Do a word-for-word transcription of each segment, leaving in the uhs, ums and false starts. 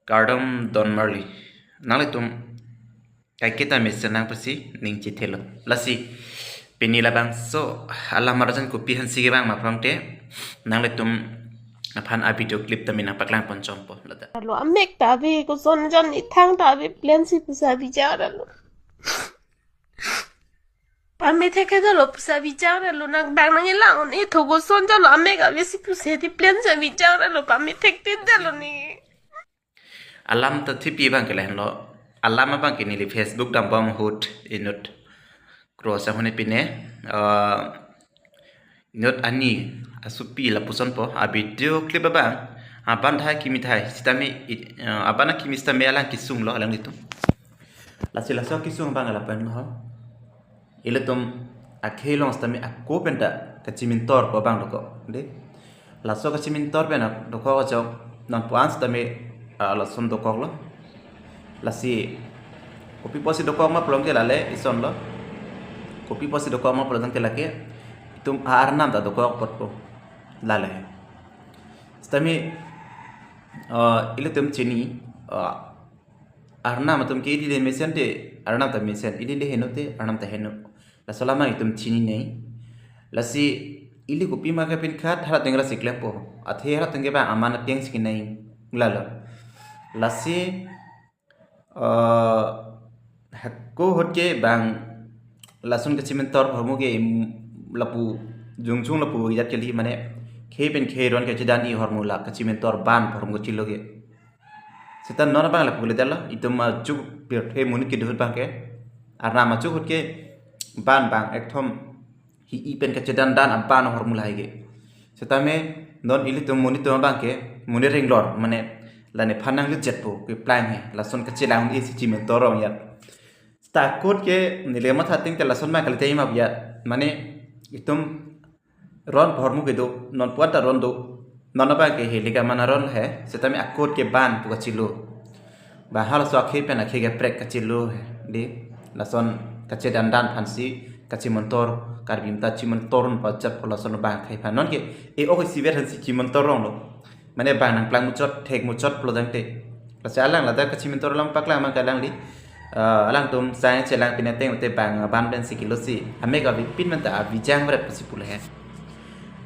Kardom don marli. Nanglitum kaiketa mesen nang pasi ning chithelo. Lasi pini labangso alam arjan kopi aphansi kevang ma prangte nanglitum aphan a video clip tame nangpaklang pon chompo lata. Lo amek ta ave, koson jon ithang ta ave, plan si pusi abijang ra lo. Pame thek ke dolo pusi abijang ra lo, nang bang nangkelang un-e tho, koson jon lo amek ave si pusi di plan si abijang ra lo, pame thek te dolo ni. Alam ta thipi abang ke lahenlo. Alam abang ke neli Facebook dambom ahut inut cross ahone pine, eh, inut ani asopi lapusonpo a video clip abang. Aban thai kimi thai sitame it-, eh, aban akimi sitame alang kesung lo alanglitum. Lasi laso kesung abang lapen ho. Ilitum akhei along sitame ako penta kachimintor pu abang dokok, de. Laso kachimintor pen dokok ajok nonpu-an sitame, ah, lason dokoklo. Lasi kopi apotsi dokok ma pulo tangte lale ison lo. Kopi apotsi dokok ma pulo tangte lake itum a-arnam ta dokok apotpo. Lale. Sitame, ah, ilitum chini, ah, arnam atum ke ili le mesen te, arnam ta mesen, ili le heno te, arnam ta heno. Laso alam abang itum chininei. Lasi ili kopima kapinkhat, harat tengke lasi klempo. Athe harat tengke abang aman ateng si kenai. Lalo. Lasi, eh, hako ahut ke bang lason kachimintor ahormu ke im-, lapu jongjong lapu ajat kali mane khei pen khei ron kachedan-i ahormu la kachimintor ban ahormu kachilo ke. Seta non abang lapu le dalo, itum ajuk pirthe monit kedo ahut abang ke. Arnam ajuk ahut ke ban abang ekthom hi-i pen kachedan dan aban ahormu lahai ke. Sitame non ilitum monit atum abang ke monit ringlor mane lane phan nanglit jetpo keplang he. Lason kachelang un-e si chimintor rong ajat. Seta ako ahut ke neli matha ting te lason abang kalite ima biat. Mane itum ron ahormu kedo, nonpu-an ta ron do. Non abang ke heli ke aman aron he, sitame ako ahut ke ban pu kachilo. Ba halaso akhei pen akhei kaprek kachilo he, de. Lason kachedan dan aphansi kachimintor, Karbi atum ta chimintor un pajat pu lason abang akhei aphan. Nonke e-ok isivet aphansi chimintor ronglo. Mane bang nangplang muchot, thek muchot pulo tangte. Lasi alang ladak kachimintor alam paklang abang ke alangli, eh, alangtum sang chelang pine ateng te bang aban pensi kilo si amek avepin pen ta abijang bret pusi pulo he.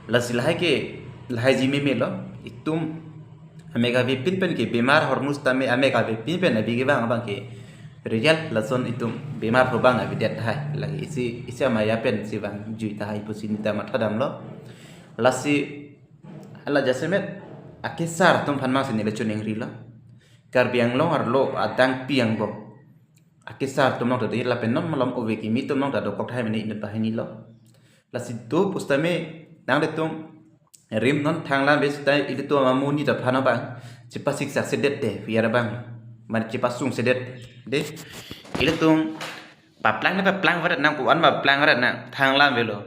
Lasi lahai ke, lahai ji meme lo, itum amek avepin pen ke bemar ahormu sitame amek avepin pen abi kevang abang ke real lason itum bemar ahormu abang avedet tahai. Lake isi, isi amaya pensi vangjui tahai pusi neta matha damlo. Lasi hala jasemet akesar atum aphan abang si neli choningrilo. Karbi Anglong arlo adang pi angbong akesar atum along ta de lapen non malom ove kimi atum along ta dokok tahai mane inut banghini lo. Lasi do pusitame nanglitum rim non thanglam ave seta ilitum amonit aphan abang chepasiksak sedet de, piar abang mane chepasung sedet de. Ilitum paplang le paplang varet nang, ko-an paplang varet nang, thanglam avelo.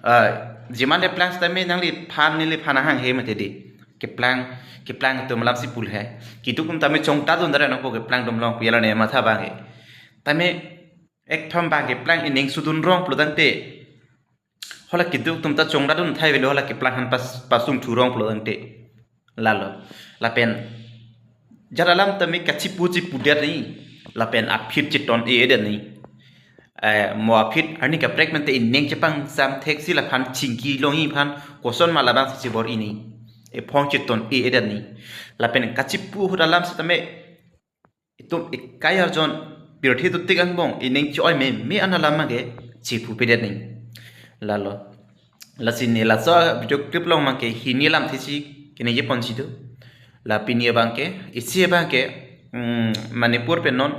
Ah, jiman le plang sitame nangliphan neliphan ahang he mati di. Keplang, keplang atum alam si pulo he. Keduk atum tame chongta dun dare nangpo keplang atum along pu lane matha abang he. Tame ekthom abang keplang ining sudun rong pulo tangte hala keduk atum ta chongta dun tahai avelo, hala keplang aphan pas, pasung thu rong pulo tangte. Lalo. Lapen jat alam tame kachipu chipudet ni. Lapen aphi cheton-e-edet ni. Eh, mo aphi arni kaprek pen te ining chepangsam theksi laphan chingki longji aphan koson ma labang si chebor-i ni. Ephong cheton-e-edet ni. Lapen kachipu ahut alam sitame itum ekai arjon pirthe dotik angbong ining che-oi meme an alam abang ke chipupedet ni. Lalo. Lasi ne laso video clip along abang ke hini alamthe si keningje ponsi do. La pini abang ke, isi abang ke, mm, Manipur pen non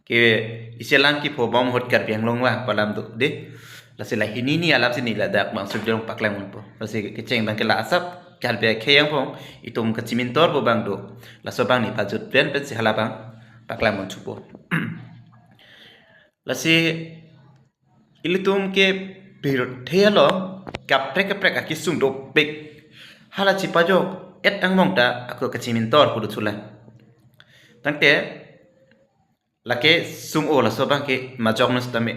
ke isi alang kepobom ahut Karbi Anglong vangpo alam do de. Lasi la hini ni alam si ne ladak bang sudong paklang unpo. Lasi kecheng abang ke la asap Karbi akhei angbong itum kachimintor pu abang do. Laso abang ne pajut pen pensi hala abang paklang un thupo. Lasi ilitum ke pirthe along kaprek kaprek akesung dopik. Hala chepajok-et angbong ta ako kachimintor pu do thulang. Tangte lake sung-o laso abang ke majok non sitame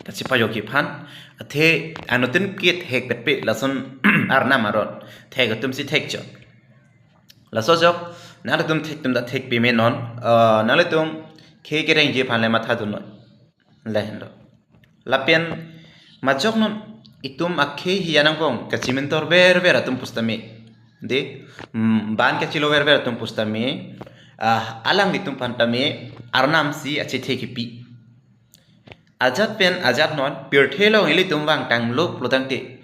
kachepajokji aphan. Athe anuttin ke thek petpe lason arnam aron. Thek atum si thek chot. Laso ajok Nanglitum thek atum ta thek peme non. Uh, nanglitum khei kerengji aphan le mathadun non. Lahenlo. Lapen majok non itum akhei hiya nangpong kachimintor verver atum pusitame. De, mm, ban kachilo verver atum pusitame. Ah, alanglitum aphan tame Arnam si achethe kipi. Ajat pen ajat non, pirthe along ilitum vangtanglo pulotangte,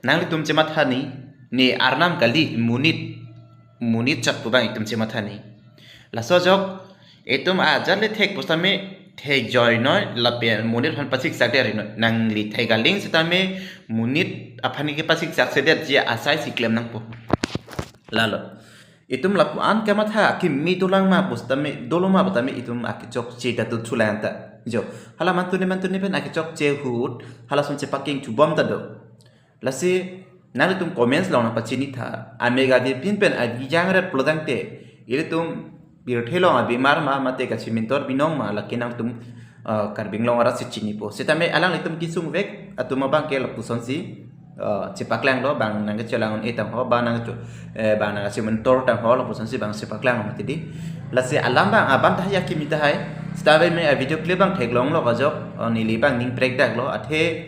nanglitum chematha ni, ne Arnam kali, monit, monit chot pu abang itum chematha ni. Laso ajok, itum ajat le thek pusitame thekjoi noi, lapen monit aphan pasiksak deri noi. Nangli thek aling sitame monit aphan ke pasiksak sedetji asai si klem nangpo. Lalo. Itum lapu-an kamatha akimi dolang ma pusitame, dolo ma pusitame itum akechokche ta tu thulang ta. Jo. Hala mantune mantune pen akechokche ahut, halason chepaking chubom ta do. Lasi, nanglitum comments along nangpachini tha. Amega di pin pen agi jangret pulotangte, ilitum pirthe along abimar ma, mate kachimintor binong ma, lake nangtum, uh, Karbi Anglong arat si chinipo. Sitame alanglitum kesung vek atum abang ke lapuson si, uh, chepaklanglo, bang nangkechelang-un-e tangho, bang nangkecho, eh, bang nangkachimintor tangho, lapuson si bang chepaklanglo mati di. Lasi alam bang, aban tahai akimi tahai. Sitame me a video clip bang theklonglo kajok, uh, neli bang ning prekdaklo, athe,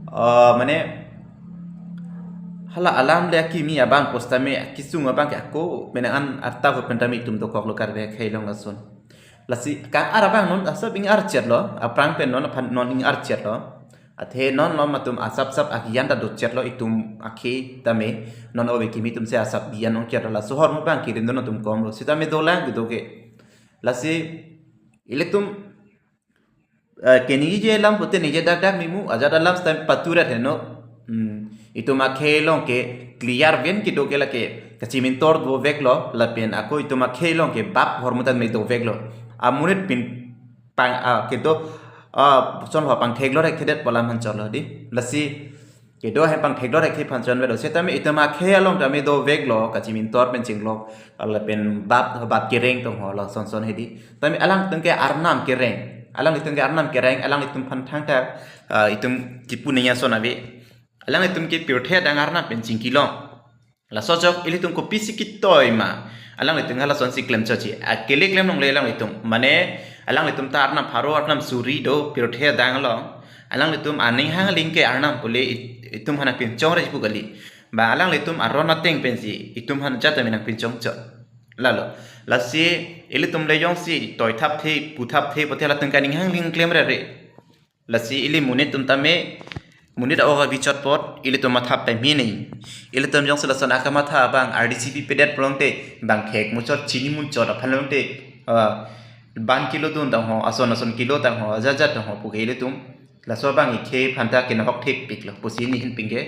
uh, mane, hala alam le akimi abang pusitame kesung abang ke ako, mane an arta ahut pen tame itum dokoklo Karbi akhei along lason. Lasi kang-ar abang non asap ing-archetlo, aphrang pen non aphan non ing-archetlo. Athe non lo matum asapsap agiyan ta dochetlo itum akhei tame, non ove kimi atum si asap giyan ongchetlo, laso ahormu abang kirim dun atum komlo. Sitame dolang kedo ke. Lasi ilitum, eh, keningje alam pute ningje dakdak mimu, ajat alam sitame paturat heno. Hmm. Itum akhei along ke clear ven kedo ke lake kachimintor doveklo, lapen ako itum akhei along ke bap ahormu tame doveklo. Amonit pin pang, ah, kedo, ah, son ho pangtheklo rek thedet pu alam aphan chotlo di. Lasi kedo ahem pangtheklo rek aphan chonvelo. Sitame itum akhei along tame doveklo kachimintor pen chinglok, lapen bap, bap kereng tongho lason son hedi. Tame alangtum ke Arnam kereng. Alanglitum ke Arnam kereng, alanglitum aphan thangta, ah, itum kipu nangji ason ave. Alanglitum ke pirthe adang Arnam pen chingkilong. Laso ajok ilitum kopisi kitoi ma, alanglitum halason si klemchotji. Akele klem longle alanglitum. Mane alanglitum ta Arnam pharo Arnam suri do pirthe adang along. Alanglitum aning hang aling ke Arnam pule it-, itum aphan nangpinchongre pu kali. Ba alanglitum aron ateng pensi itum aphan jat tame nangpinchongchot. Lalo. Lasi ilitum le jongsi toithapthe, puthapthe pute halatum ke aning hang aling klemrere. Lasi ili monit atum tame, monit a-ok avi chot apot, ilitum mathap pemini. Ilitum jongsi lason akamatha abang R D C P pedet pulotangte, bang thek muchot, chini muchot aphan pulotangte, ah, ban kilo dun tangho, ason ason kilo tangho, ajat ajat tangho, puke ilitum. Laso abang ikhei aphan ta kenohok thepiklo, pusi neli ahin pen ke,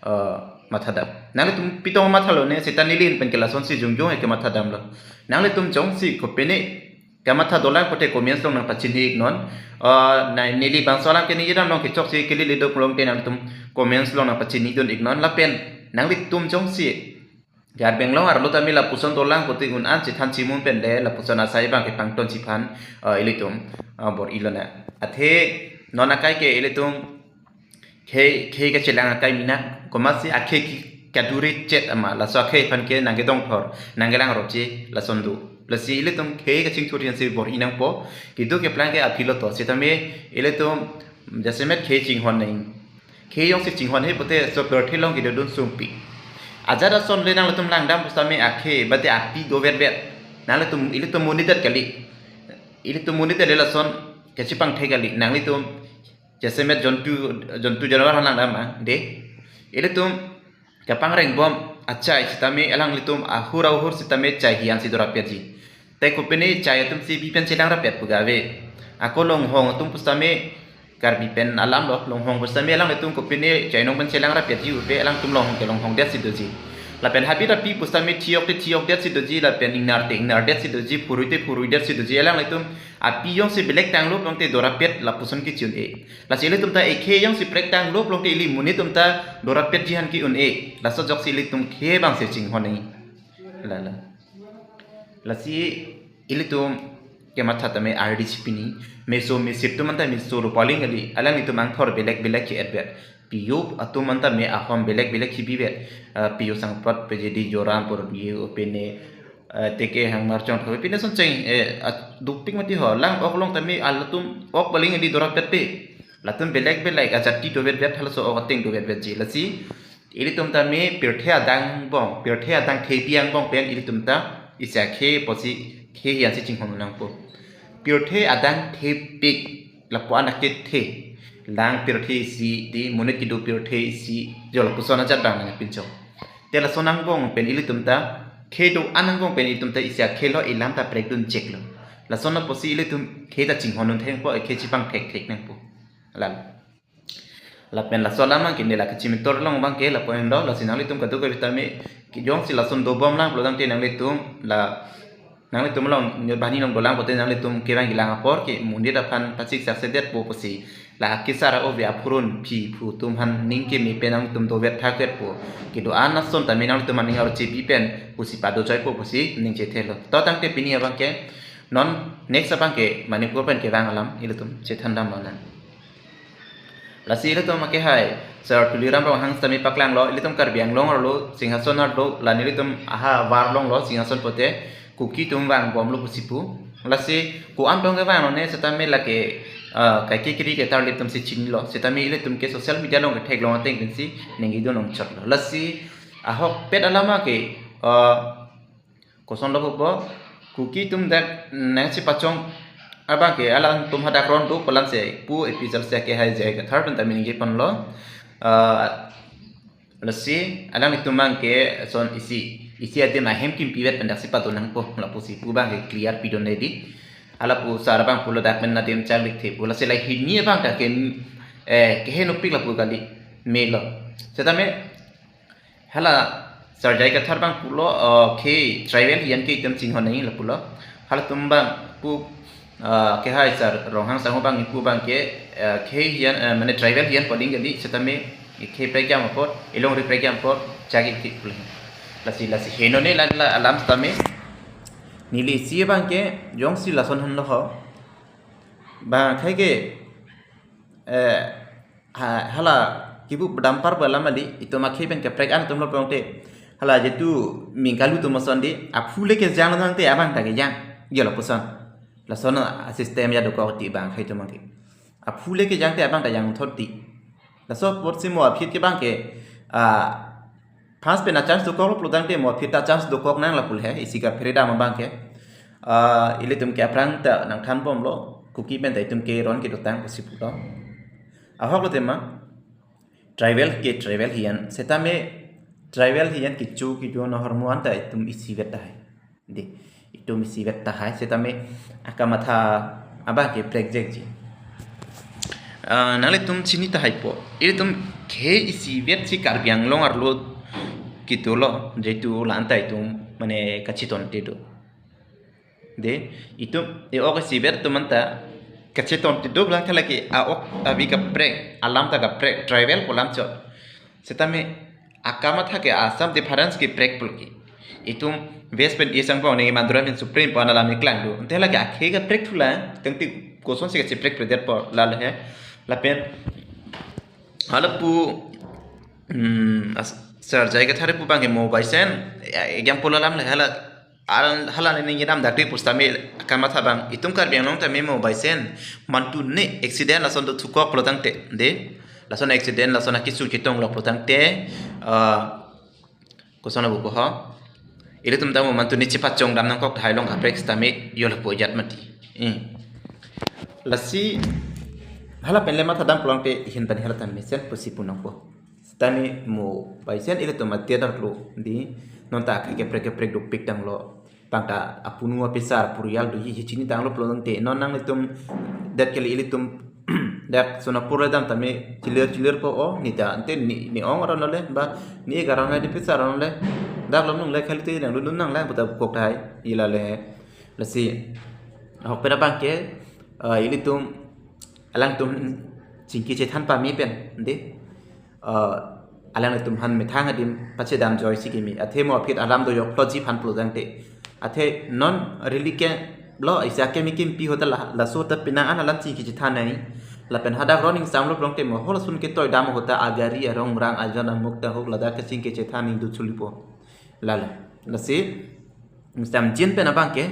ah, mathadam. Nanglitum pi tong mathalo ne, seta neli ahin pen ke lason si jongjong ke mathadamlo. Nanglitum jongsi kopine kamatha dolang pute comments along nangpachini iknon. Ah, na neli bangso alam ke neli dam along kechoksi kelele do pulotangte nangtum comments along nangpachini dun iknon. Lapen nanglitum jongsi Karbi Anglong arlo tame lapuson dolang pute un-an chethan chimun pen le lapuson asai abang ke pangtonji aphan, ah, ilitum, ah, bor-ilo na. Athe non akai ke ilitum khei, khei kachelang akai mina, komatsi akhei ke kaduri chet ama, laso akhei aphan ke nangkedongthor, nangkelang ropji lason do. Lasi ilitum khei kachingthur ansi bor-i nangpo, kedo keplang ke aphi lo to, sitame ilitum jasemet khei chinghon nang. Khei jongsi chinghon he pute so pirthe along kedo dun sungpi. Ajat ason le nanglitum langdam pusitame akhei, bate api dovetvet. Nanglitum, ilitum monit det kali. Ilitum monit det le lason kachepangthek kali. Nanglitum jasemet jontu, jontu janavar aphan langdam ma, de. Ilitum kapangreng bom achai sitame alanglitum ahur ahur sitame chai hiyan si dorapetji. Te kopine chai atum si bi pen chelang rapet pu ga ave. Ako longhong atum pusitame Karbi pen alam lo, longhong pusitame alanglitum kopine chai nong pen chelang rapetji ave, alangtum longhong ke longhong det si doji. Lapen habit api pusitame thiok te thiok det si doji, lapen ingnar te ingnar det si doji, phurui te phurui det si doji, alanglitum api jongsi belek tanglo pulotangte dorapet lapuson kichi un-e. Lasi ilitum ta ekhei jongsi prek tanglo pulotangte ili monit atum ta dorapetji aphan ke un-e. Laso ajoksi ilitum khei abang si chinghon nang. Lala. Lasi ilitum kematha tame R D C P ni. Meso mesip atum anta meso rupaling kali. Alanglitum angthor belek belek ke-etvet. P O atum anta me ahom belek belek kebivet. Ah, P O Sangpot pejedi joram pur ye opene. Eh, teke hang marchong thawe pine son cheng, eh, a-, dopik mati ho, lang ok along tame halatum ok paling di dorap pet pe. Latum belek belek ajati dovet vet halaso ok ateng dovet vetji. Lasi ilitum tame pirthe adang angbong, pirthe adang thepi angbong pen ilitum ta isi akhei pusi khei hian si chinghon nangpo. Pirthe adang thepik lapu-an akethe, lang pirthe isi di, monit kedo pirthe isi, jo lapuson ajat abang nangpinchong. Te lason angbong pen ilitum ta, khei do-an angbong pen ilitum ta isi akhei lo, ilam ta prekdun cheklo. Lason apotsi ilitum khei ta chinghon un thengpo, khei chipangthek thek nangpo. Alam. Lapen laso alam abang ke ne la kachimitor long abang ke lapu-an lo, lasi nanglitum kadokave tame, ke jongsi lason dobom lang pulo tangte nanglitum la, nanglitum along nyo bani along dolang pote nanglitum kevang kelang apor ke monit aphan pachik saksedet po pusi, la kesar ove aphurun phi phu atum aphan ning keme pen nangtum dovet thakvet po. Kedo-an ason tame nangtum aning arlo chepi pen pusi pado joipo pusi ning chethelo. To tangte pini abang ke non next abang ke Manipur pen kevang alam ilitum chethan dam lonang. Lasi ilitum akehai Sir Tuliram Ronghang sitame paklanglo, ilitum Karbi Anglong arlo Singhason arlo, la nelitum aha war longlo Singhason pote Kuki atum vangbomlo pusi pu. Lasi ko-an tong kevang lone setame lake, ah, kaike kiri ketar ilitum si chinilo. Setame ilitum ke social media along ketheklong ateng pensi ningje dun ongchotlo. Lasi ahokpet alam ke, ah, koson lo pupo, Kuki atum dak nangchepachong abang ke alangtum hadak ron do pu alam si pu episode si akehai J I Kathar pen tame ningje ponlo. Ah, lasi alanglitum abang ke son isi, isi adim ahem kimpi vet pen dak si pado nangpo lapusi pu abang ke clear pidun di. Hala pu sar abang pulo dak pen adim changlik the pu, lasi lahei hini abang ta ke, eh, keheno pik lapu kali melo. Setame hala Sir J I Kathar abang pulo, eh, khei tribal hian ke itum chinghon nangji lapulo. Halatum abang pu, eh, kehai Sir Ronghang sangho abang pu abang ke, eh, khei hian, eh, mane tribal hian pu aling kali, setame khei prekjam apor, ilongri prekjam apor chagi ki pulo. Lasi, lasi heno ne la, la alam setame neli isi abang ke jongsi lason henlo ho. Ba khai ke, eh, ha-, hala kipu dampar ba alam kali, itum akhei pen keprek an atum lo pulo tangte, hala jitu mingkalu atum ason di, aphu le kejang lo tangte abang ta kejang, jo lapuson. Lason a-system ya dokok ti abang khai atum abang ke. Aphu le kejang te abang ta jangthot ti. Laso apotsi mo aphi ke abang ke, ah, first pen a-chance dokoklo pulo tangte mo aphi ta chance dokok nang lapu le, isi kaphere dam abang ke. Ah, ilitum ke aphrang ta nangthanbomlo, Kuki pen ta itum ke ron kedotang pusi pulo. Ahok lo tema, tribal ke tribal hian, setame tribal hian kecho kedo ahormu anta itum isivet tahai. Di, itum isivet tahai, setame akamatha abang ke prekjekji. Ah, nanglitum chini tahai po. Ilitum khei isivet si Karbi Anglong arlo kedo lo, jitu la anta itum mane kachetonte do. De, itum, e-ok isivet atum anta kachetonte do lang thala ke a-ok avi kaprek, alam ta kaprek, tribal pu alam chot. Setame akamatha ke Assam difference keprek pulo ke. Itum West pen East angbong nangji mandura min supreme pu an alam ni klang do. Ante lake akhei kaprek thulang, tangte kosonsi kacheprek predet po lalo he. Lapen hala pu, hmm, as-, Sir J I Kathar pu abang ke mo baisen, ya, example alam le hala, al-, hala ne ningje dam dak di pu setame akamatha abang, itum Karbi Anglong tame mo baisen, mantu ne accident lason do thukok pulo tangte, de, lason accident, lason akesu chetong lok pulo tangte, ah, koson abu ko ho. Ilitum ta mo mantu ne chepachong dam nangkok tahai, long kaprek setame jo lapu ajat mati. Eh. Lasi hala pen le matha dam pulo tangte ihin tani hala tame mesen pusi pu nangpo. Setame mo baisen ilitum adet arlo di, non ta akhei keprek keprek dopik tanglo. Bang ta apunu apisar purial do hi chini tanglo pulo tangte, non nanglitum det kali ilitum dak Sonapur le dam tame chilir chilir po o, ne ta ante ne, ne ong aron lo le, ba ne ik aron le, ne pisar aron le, dak lom nung le khali te nang dun nang lang puta kok tahai, ila le. Lasi ahokpet abang ke, eh, ilitum alangtum chingki chethan pame pen, de, eh, alanglitum aphan methang adim pachedam joisi kimi. Athe mo aphi alam do yok lo ji aphan pulo tangte. Athe non really ke lo, isi akimi kimpi ahut ta la, laso ta penang an alam chingki chethan nangji. Lapen hadak ron ingsam lo pulo tangte mo hol asun ketoi dam ahut ta agari arong rang ajon amuk ta hok ladak kachingki chethan nangji do chulipo. Lalo. Lasi Stamjin pen abang ke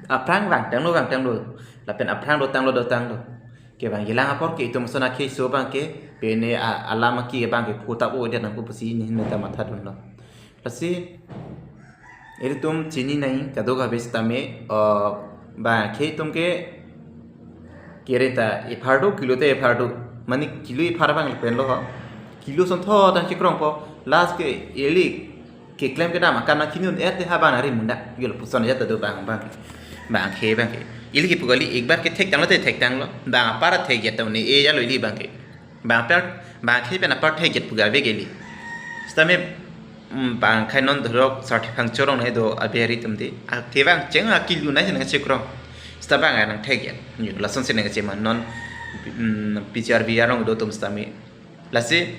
aphrang vangtanglo, vangtanglo. Lapen aphrang dotanglo, dotanglo. Kevang yelang apor ke itum ason akhei so abang ke, pine a-, alam aki abang ke phutap o dia nangku pusi neli ta mathadunlo. Lasi ilitum chini nai kadokave sitame, uh, bang akhei atum ke kere ta ephar do, kilo ta ephar do. Mane kilo ephar abang le penlo ho. Kilo asonthot tang chekrongpo. Last ke ili keklem kedam akam nangkinun et te ha bang ari munda. Yo lapuson ajat ta do bang, bang. Bang akhei abang ke. Ili kipu kali, ekbar ke thektanglo te thektanglo. Bang apar thekjat ta un-e jalo ili abang ke. Bang apar, bang akhei pen apar thekjat pu ga ave ke ili. Sitame, mm, bang akhei non dorok sarthi phang chorong nai do abe ari atum te. Akevang cheng akilo nai si nangchekrong. Sita bang nangthekjat. Yo, lason si nangcheman non, mm, P G R V along do atum sitame. Lasi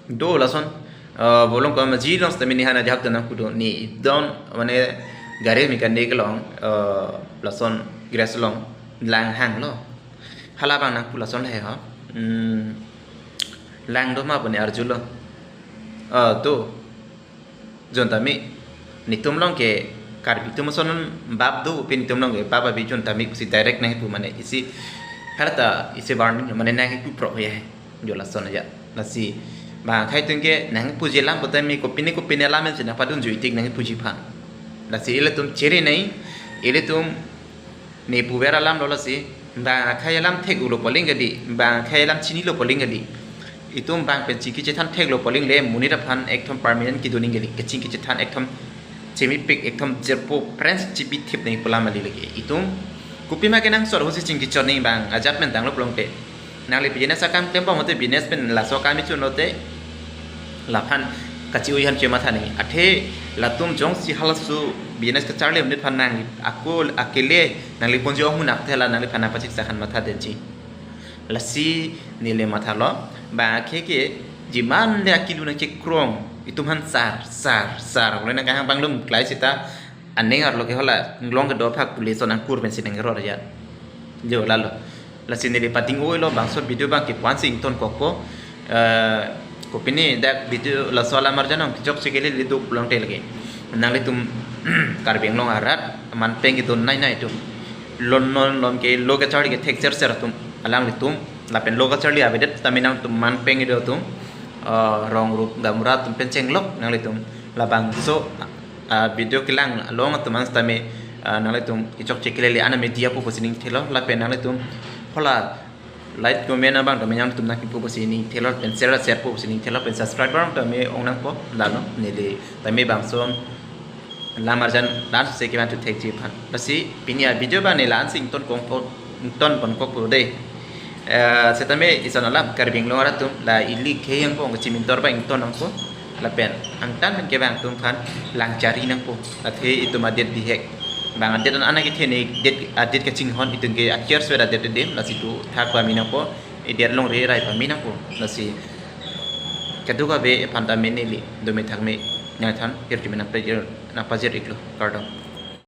do lason, uh, bolong ko maji long sitame neli han ajahak ta nangpu do, neli don mane gari mechanic along, uh, lason garage along lang hanglo. Hala bang nangpu lason he ho. Hmm, lang do ma pune arjulo. Uh, do. Jontame, netum along ke Karbi atum ason bap do, pen netum along ke bap abi jontame pusi direct nangpu mane isi, hala ta isi warning mane nangpu pro ya. Yo lason aja. Lasi bang akhei atum ke nangpuji alam putame kopine kopine alam si nangpadunji tik nangpuji aphan. Lasi ilitum chere nai, ilitum ne puver alam lo lasi, bang akhei alam thek-ulo pu aling kali, bang akhei alam chinilo pu aling kali. Itum bang pen chingki chethan theklo pu aling le monit aphan ekdom permanent kedo nangji kali, kachingki chethan ekdom chemepik, ekdom jirpo, prince chipi thip nangji pu alam kali lake. Itum kopima kenangsot ahut si chingki chot nangji bang ajat pen tanglo pulote. Nangli business akam klembom lote, business pen laso akam ichun lote, laphan kachi-ui aphan chematha nangji. Athe latum jongsi halaso business kacharli monit aphan nangli ako akele nangli ponji ong munak thela nangliphan nangpachiksa aphan matha denji. Lasi neli mathalo, bang akhei ke jiman le akilo nangchekrong, itum aphan sar, sar, sar. Boleh nangkahang bang lum klai sita, aning arlo ke hala, nglong kedo phak police nangkur pensi nangkeror ya. Jo lalo. Lasi neli pating-oilo bangso video bang kepu-an si ingtonkokpo. Eh, kopine dak video laso alam arjan nang kechokche kele le duk pulote lake. Nanglitum Karbi Anglong arat manpeng kedo nai nai atum. Lon non lon ke lo kacharli ke thekser ser atum. Alanglitum. Lapen lo kacharli avedet tame nangtum manpeng kedo atum. Eh, rong rup gaonbura atum pen chenglok nanglitum. Labangso, ah, video kelang along atum an sitame, ah, nanglitum kechokche kele le ana media pu pusi ning thelo, lapen nanglitum hala like comment abang tame nangtum nangkipu pusi ning thelo, pen share share pu pusi ning thelo, pen subscribe abang tame ong nangpo, lalo neli tame bangso lam arjan dan se kevan tu thekji aphan. Lasi pini a video bang neli la-an si ingtonkokpo, ingtonponkokpo dei. Eh, setame ison alam Karbi Anglong arat atum la ili khei nangpo, kachimim tor bang ington nangpo. Lapen angtan pen kevang atum aphan lang chari nangpo. Athe itum adet bihek. Bang adet an ana kethe ne det adet kachinghon itum ke akhei swer adet adim lasi tu thak pame nangpo. Idet longri rai pame nangpo. Lasi kadokave aphan tame neli do me thak me nangthan hirjume nangpajir nangpajir iklo. Kardom.